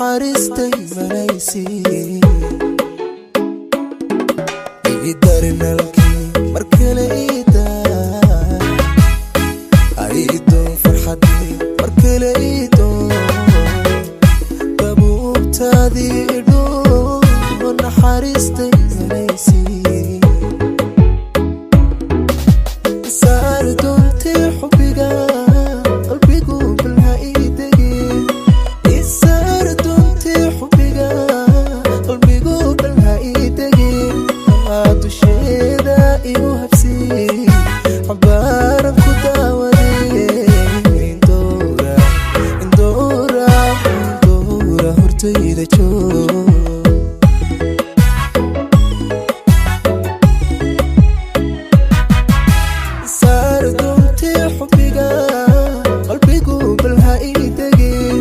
Naxariistay manaysi ii darinalkii mar kale iidaa aidoon farxadii mar kale iidoon dabuubtaadii idhoo naxariistay manaysi saar doontii xubbiga qalbigu balha ii degin isaar doontii xubbiga qalbigu balha ii degin dusheeda igu habsi xabaaran ku daawadee indoora indoora indoora hortayda joog. Saar doontii xubbiga qalbigu balha ii degin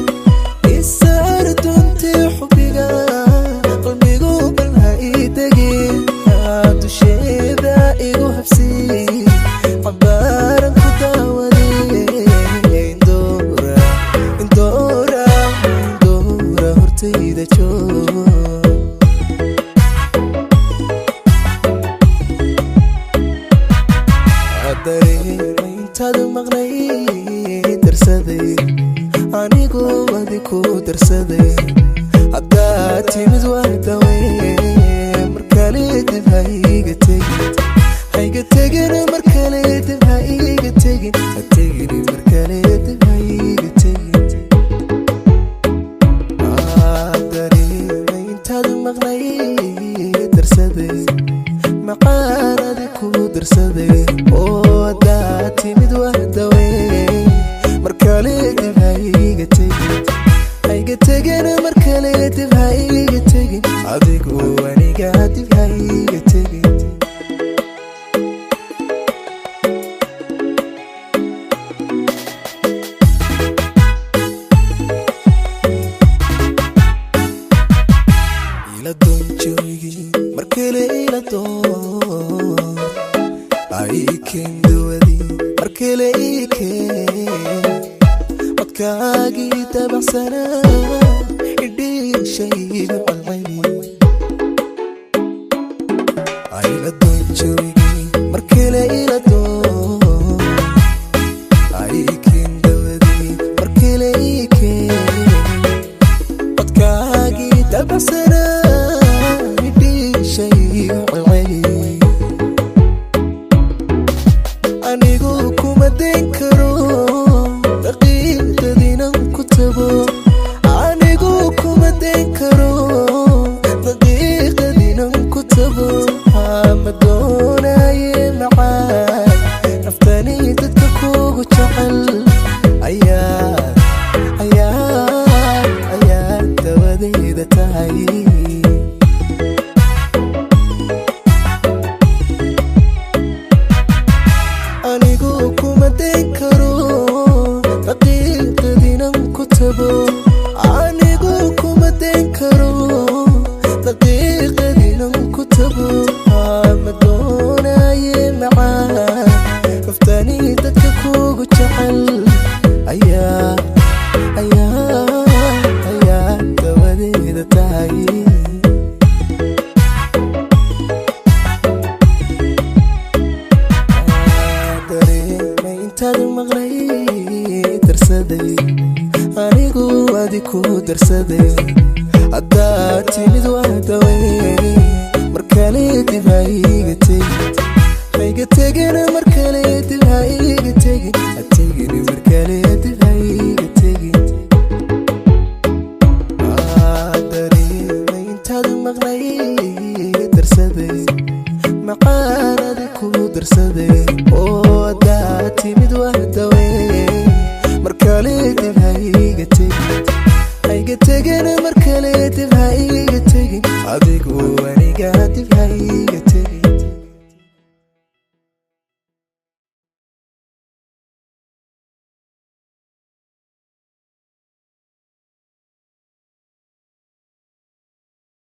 isaar doontii xubbiga qalbigu balha ii degin dusheeda igu habsi xabaaran ku daawadee indoora indoora indoora hortayda joog. Dareemay intaad maqnay darsaday anigu adi ku darsaday haddaad timid waa dawey mar kale dib ha iiga tegin haiga tegin mar kale dib ha iiga tegin ha tegin mar kale dib ha iiga tegin. Dareemay intaad maqnay darsaday maqaanadi ku darsaday oo haddaad timid waa dawey mar kale dib ha iiga tegin haiga tegin mar kale dib ha iiga tegin adigu aniga dib ha iiga tegin. Ila doon joogii mar kale ila doon ay keen dawadii mar kale ii keen codkaagii dabacsanaa idhiishayga celceli ila doon joogii mar kale ila doon ay keen dawadii mar kale ii keen codkaagii dabacsanaa idhiishayga celceli. Anigu kuma dayn karo daqiiqadiinan ku tago anigu kuma dayn karo daqiiqadiinan ku tago ma doonaye macaan naftani dadka kugu jecel ayaa ayaa ayaa dawadayda tahay. Anigu kuma dayn karo daqiiqadiinan ku tago anigu kuma dayn karo daqiiqadiinan ku tago ma doonaye macaan naftani dadka kugu jecel ayaa ayaa ayaa dawadayda tahay. Dareemay intaad maqnay darsaday anigu adi ku darsaday haddaad timid waa dawey mar kale dib ha iiga tegin haiga tegin mar kale dib ha iiga tegin ha tegin mar kale dib ha iiga tegin. Dareemay intaad maqnay darsaday maqaanadi ku darsaday oo haddaad timid waa dawey mar kale dib ha iiga tegin haiga tegin mar kale dib ha iiga tegin adigu aniga dib ha iiga